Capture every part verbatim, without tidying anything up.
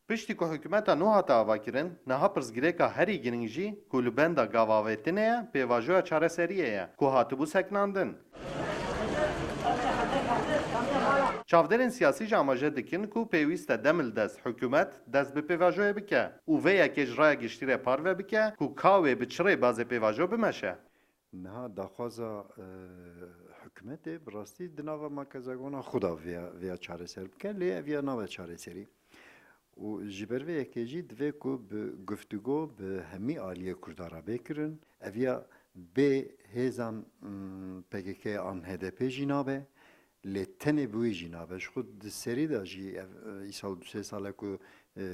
Piştî ku hikûmeta nû hate avakirin, niha pirsgirêka herî girîng jî ku li benda gavavêtinê ye, pêvajoya çareseriyê ye, ku hatibû sekinandin. Çavdêrên siyasî jî amaje dikin ku pêwîst e dem li dest hikûmet dest bi pêvajoyê bike û vê yekê ji raya giştî re parve bike ku ka wê bi çi rêbazê pêvajo bimeşe. Niha daxwaza, e, hikûmetê bi rastî di nava makezagona xwe de viya, viya çareser bike, lê ev ya nabe çareserî. Û ji ber vê yekê jî divê ku bi guftûgo bi hemî aliyê Kurda re bê kirin. Ev ya bê hêzan, mm, P K K an H D P jî nabe. Lê tenê bi wî jî nabe. Ji xwe di serî de jî ev, e, îsal du sê sal e ku, e,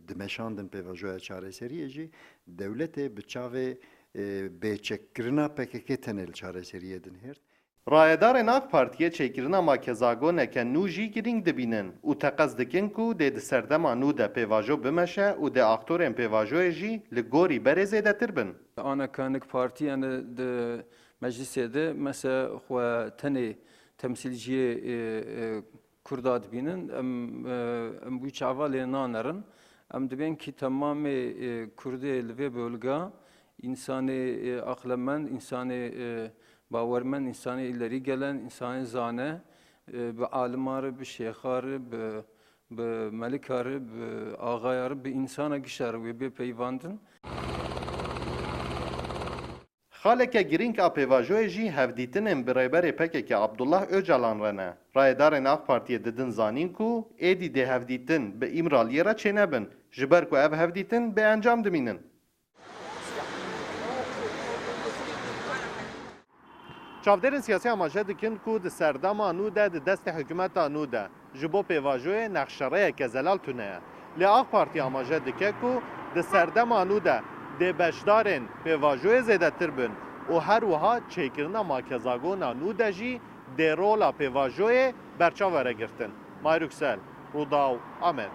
dimeşandin pêvajoya çareseriyê jî, dewletê bi çavê, e, bêçekkirina P K K tenê li çareseriyê dinihêrt. Rayedarên AK Partiyê çêkirina makezagoneke nû jî girîng dibînin û teqez dikin ku dê di serdema nû de pêvajo bimeşe û dê aktorên pêvajoyê jî li gorî berê zêdetir bin. Ana kanik partiyên di meclisê de mese xwe tenê temsîlciyê, e, e, Kurda dibînin, em, e, em wî çava lê nanerin. Em dibên kî temamê, e, Kurdê li vê bölga însanê, e, aqlemend, însanê, e, bawermend, însanê îlerî gelen, însanê zane, e, bi alima re, bi şêxa re, bi, bi melika re, bi axaya re, bi însana gişa re wê bê peyvandin. Xaleke girîng a pêvajoyê jî hevdîtinên bi rêberê P K K Abdullah Ocalan re ne. Rayedarên AK Partiyê didin zanîn ku êdî dê hevdîtin bi Îmraliyê re çênebin, ji ber ku ev hevdîtin bêencam dimînin. Çavdêrên siyasî amaje dikin ku di serdema nû de di destê hikûmeta nû de ji bo pêvajoyê nexşerêyeke zelal tune ye. Lê AK Partî amaje dike ku di serdema nû de dê beşdarên pêvajoyê zêdetir bin û her wiha çêkirina makezagona nû de jî dê rola pêvajoyê berçav were girtin. Mahir Yüksel, Rûdaw, Amed.